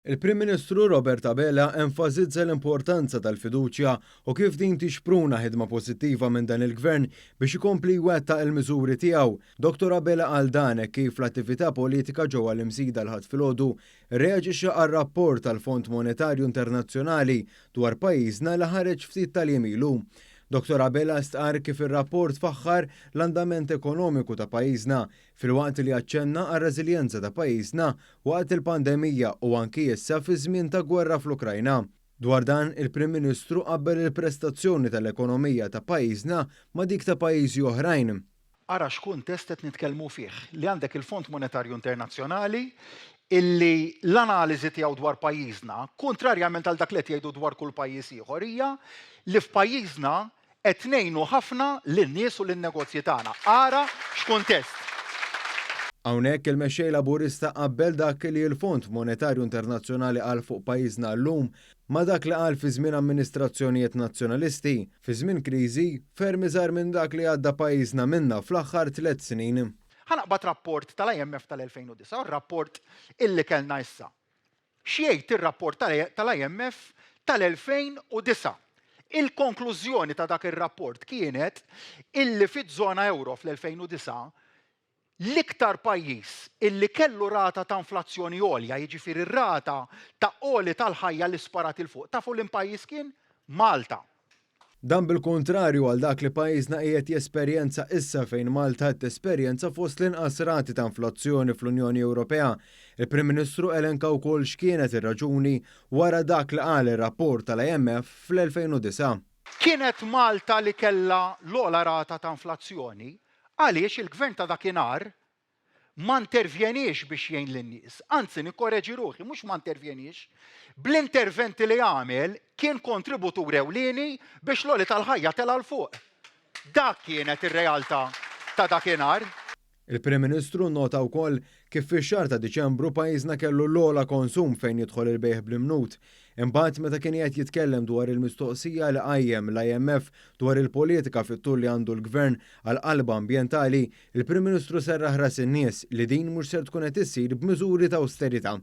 Il-Prim Ministru Robert Abela enfasizza l-importanza tal-fiduċja u kif din tixpruna ħidma pożittiva minn dan il-Gvern biex ikompli jwettaq il-miżuri tiegħu. Dottor Abela qal dan hekk kif l-attività politika ġewwa l-Imsida l-Ħadd filgħodu rreaġixxa għar-rapport tal-Fond Monetarju Internazzjonali dwar pajjiżna li ħareġ ftit tal-jiem ilu. Dottor Abela stqarr kif ir-rapport faħħar l-andament ekonomiku ta' pajjiżna filwaqt li aċċenna għar-reżiljenza ta' pajjiżna waqt il-pandemija u anki issa fi żmien ta' gwerra fl-Ukrajna. Dwar dan, il-Prim Ministru qabbel il-prestazzjoni tal-ekonomija ta' pajjiżna ma' dik ta' pajjiżi oħrajn. Ara x'kuntest qed nitkellmu fih, li għandek il-Fond Monetarju Internazzjonali illi l-analiżi tiegħu dwar pajjiżna, kuntrarjament għal dak li qed jgħidu dwar kull pajjiż ieħor, hija li f'pajjiżna Qed ngħinu ħafna lin-nies u lin-negozji tagħna. Ara x'kuntest! Hawnhekk il-Mexxej Laburista qabbel dak li l-Fond Monetarju Internazzjonali qal fuq pajjiżna llum ma' dak li qal fi żmien amministrazzjonijiet Nazzjonalisti, fi żmien kriżi ferm iżgħar minn dak li għadda pajjiżna minnha fl-aħħar tlett snin. Ħa naqbad rapport tal-IMF tal-2009 u r-rapport illi kellna issa. X'jgħid ir-rapport tal-IMF tal-2009? Il-konklużjoni ta' dak ir-rapport kienet illi fiż-żona ewro fl-2009 l-iktar pajjiż illi kellu rata ta' inflazzjoni għolja, jiġifieri r-rata ta' għoli tal-ħajja li sparat 'il fuq, tafu liem pajjiż kien? Malta. Dan bil-kuntrarju għal dak li pajjiżna qiegħed jesperjenza issa fejn Malta qed tesperjenza fost l-inqas rati ta' inflazzjoni fl-Unjoni Ewropea. Il-Prim Ministru elenka wkoll x'kienet ir-raġuni wara dak li qal ir-rapport tal-IMF fl-2009. Kienet Malta li kellha l-ogħla rata ta' inflazzjoni għaliex il-Gvern ta' dakinhar ma intervjeniex biex jgħin lin-nies. Anzi, nikkoreġi ruħi, mhux ma intervjeniex. Bl-interventi li għamel kien kontributur ewlieni biex l-għoli tal-ħajja tela' 'l fuq. Dak kienet ir-realtà ta' dakinhar. Il-Prim Ministru nnota wkoll kif fix-xahar ta' Diċembru pajjiżna kellu l-ogħla konsum fejn jidħol il-bejgħ bl-imnut. Imbagħad meta kien qiegħed jitkellem dwar il-mistoqsija li qajjem l-IMF dwar il-politika fit-tul li għandu l-Gvern għall-qalba ambjentali, Il-Prim Ministru serraħ ras in-nies li din mhux ser tkun qed issir b'miżuri ta' awsterità.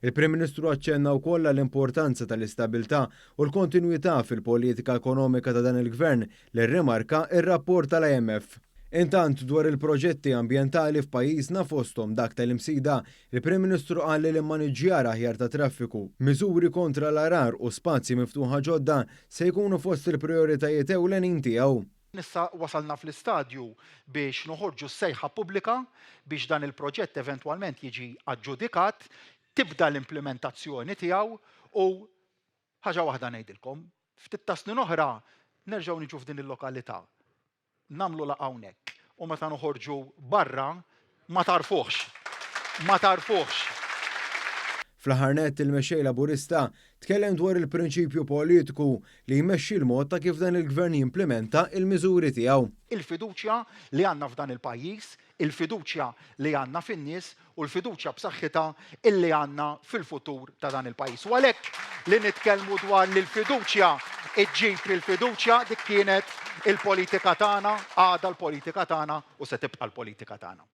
Il-Prim Ministru aċċenna wkoll għall-importanza tal-istabilità u l-kontinwità fil-politika ekonomika ta' dan il-Gvern li rrimarka r-rapport tal-IMF. Intant, dwar il-proġetti ambjentali f'pajjiżna fosthom dak tal-Imsida, il-Prim Ministru qal li l-immaniġġjar aħjar tat-traffiku, miżuri kontra l-għarar u spazji miftuħa ġodda se jkunu fost il-prijoritajiet ewlenin tiegħu. Issa wasalna fl-istadju biex noħorġu s-sejħa pubblika biex dan il-proġett eventwalment jiġi aġġudikat, tibda l-implimentazzjoni tiegħu u ħaġa waħda ngħidilkom, ftit ta' snin oħra nerġgħu niġu f'din il-lokalità, nagħmlu laqgħa hawnhekk u meta noħorġu barra Ma tagħrfuhx. Ma tagħrfuhx. Fl-aħħar nett il-Mexxej Laburista tkellem dwar il-prinċipju politiku li jmexxi l-mod ta' kif dan il-Gvern jimplimenta il-miżuri tiegħu. Il-fiduċja li għandna f'dan il-pajjiż, il-fiduċja li għandna fin-nies u l-fiduċja b'saħħitha illi għandna fil-futur ta' dan il-pajjiż. U għalhekk li nitkellmu dwar li l-fiduċja ġġib il-fiduċja, dik kienet il-politika tagħna, għadha l-politika tagħna u se tibqa' l-politika tagħna.